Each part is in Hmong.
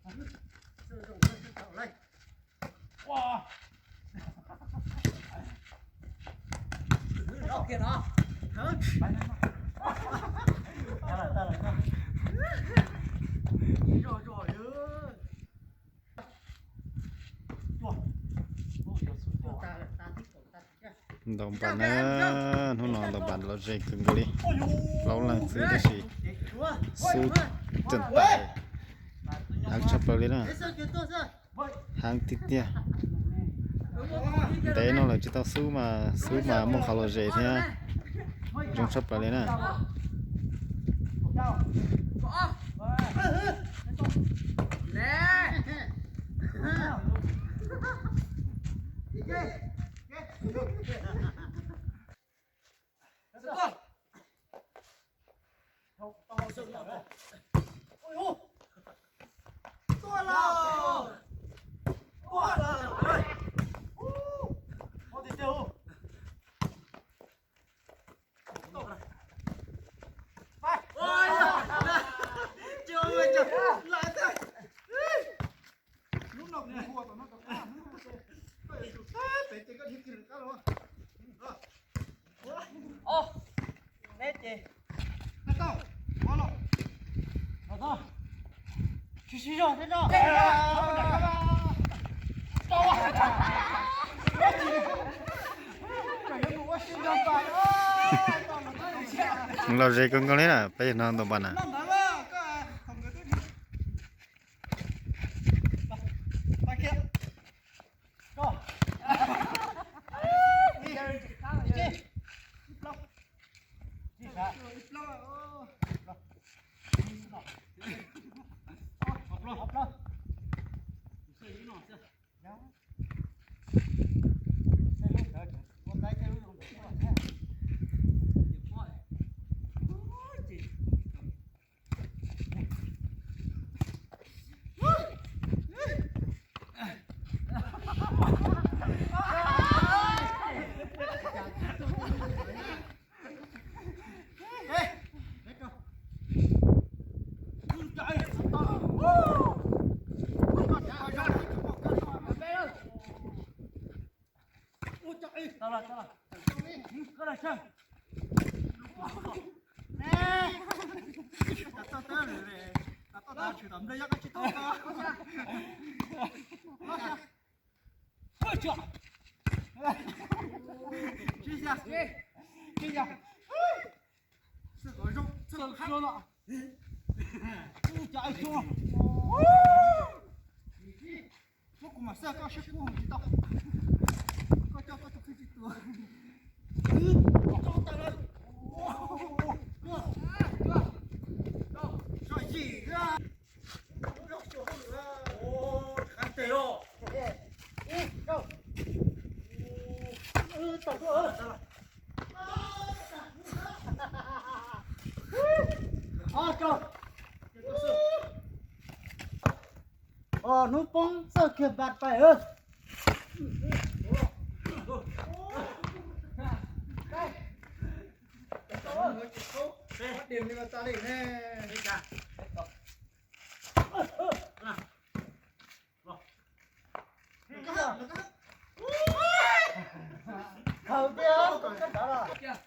Ntaus npas na, hnub no ntaus npas los ze kawg nkaus li. Plaub leeg xwb tab sis xub tseem tawm heev tshaj plaws li na. Heev tiag tiag. Ntev no lawm tsis tau xub mas xub mas muaj qhov los ze thiab. Zoo tshaj plaws li na. Los ze kawg nkaus li na, peb yog no ntaus npas na. Muab kuv mam xaj koj siab kub tsis tau. Koj coj koj tus kheej tsis tuag. Zom yim. Tes os. Hnub poob txawj kiag npas pais. Khaws tiag, khaws tiag.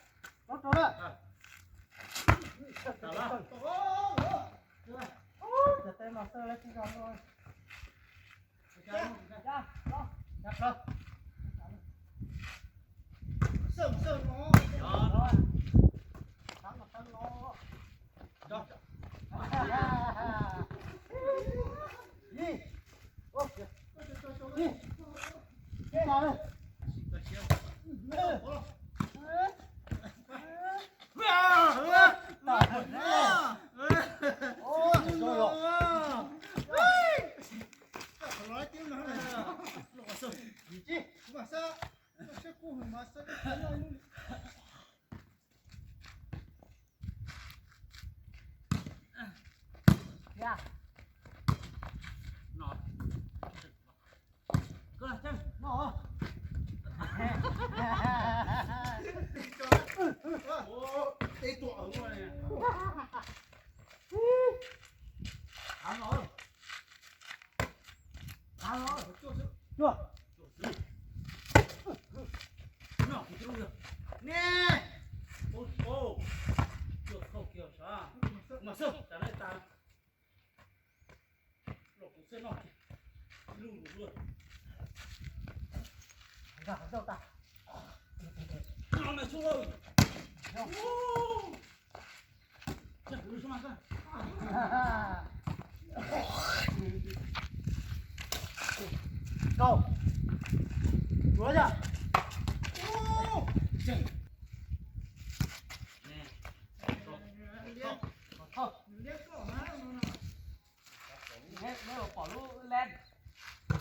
Cuaj. Ne. Cuaj kiag sav. Mas xwb, tas na tas. Los kuv xwb no. Lub lus luaj. No na xub. Kauj. Ua yog. Neb pom lub len. Ces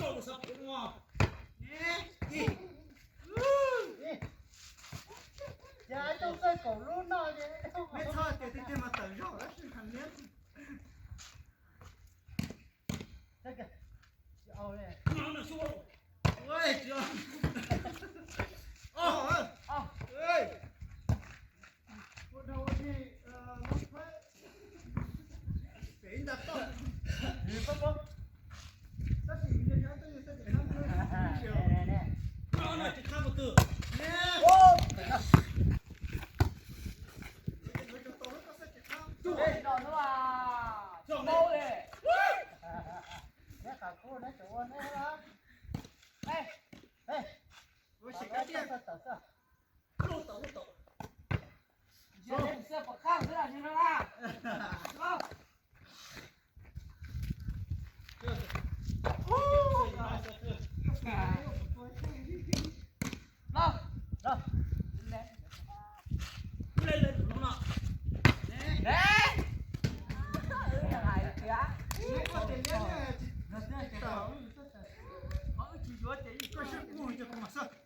ib tug txawj kaum lub no ces ib tug. Neb txhob tias tiag tiag mas tawm zog lawm sib hais liab. Koj sib kuj cov kuv mas xwb.